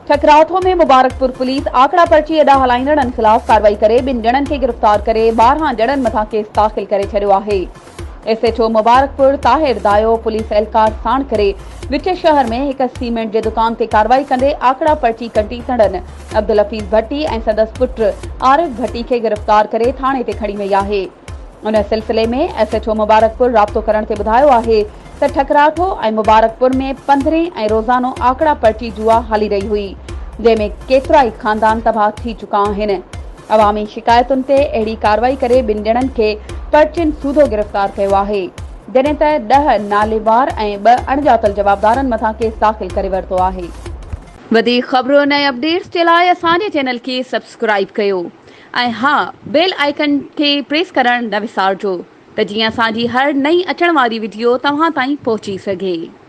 ٺڪراٺو ۾ مبارڪپور پوليس آڪڙا پرچي اڏا هلائيندڙن خلاف ڪارروائي ڪري ٻن ڄڻن کي گرفتار ڪري 12 ڄڻن مٿان ڪيس داخل ڪري ڇڏيو آهي. S H O Mubarakpur Tahir Dayo police اهلڪار ساڻ ڪري وچ شهر ۾ هڪ سيمينٽ جي دڪان تي ڪارروائي ڪندي آڪڙا پرچي ڪٽيندڙن عبدالحفيظ ڀٽي ۽ سندس پٽ عارف ڀٽي کي گرفتار ڪري ٿاڻي تي کڻي وئي آهي. ان سلسلي ۾ ايس ايڇ او مبارڪپور رابطو ڪرڻ تي ٻڌايو آهي ته ٺڪراٺو ۽ مبارڪپور ۾ پندرهين ۽ روزانو آڪڙا پرچي جوا هلي رهي هئي جنهن ۾ ڪيترائي خاندان تباهه ٿي چڪا آهن عوامي شڪايتن تي اهڙي ڪارروائي ڪري ٻن ڄڻن کي پرچين سوڌو گرفتار ڪيو آهي جڏهن ته ڏهه ناليوار ۽ ٻه اڻڄاتل جوابدارن مٿان ڪيس داخل ڪري ورتو آهي. وڌيڪ خبرن ۽ اپڊيٽس جي لاء اسان جي چينل کي سبسڪرائيب ڪيو ۽ ها بيل آئيڪن کي پريس ڪرڻ نه وسارجو ته جيئن اسان جي هر نئين اچڻ واري وڊيو توهان تائين پهچي سگهي.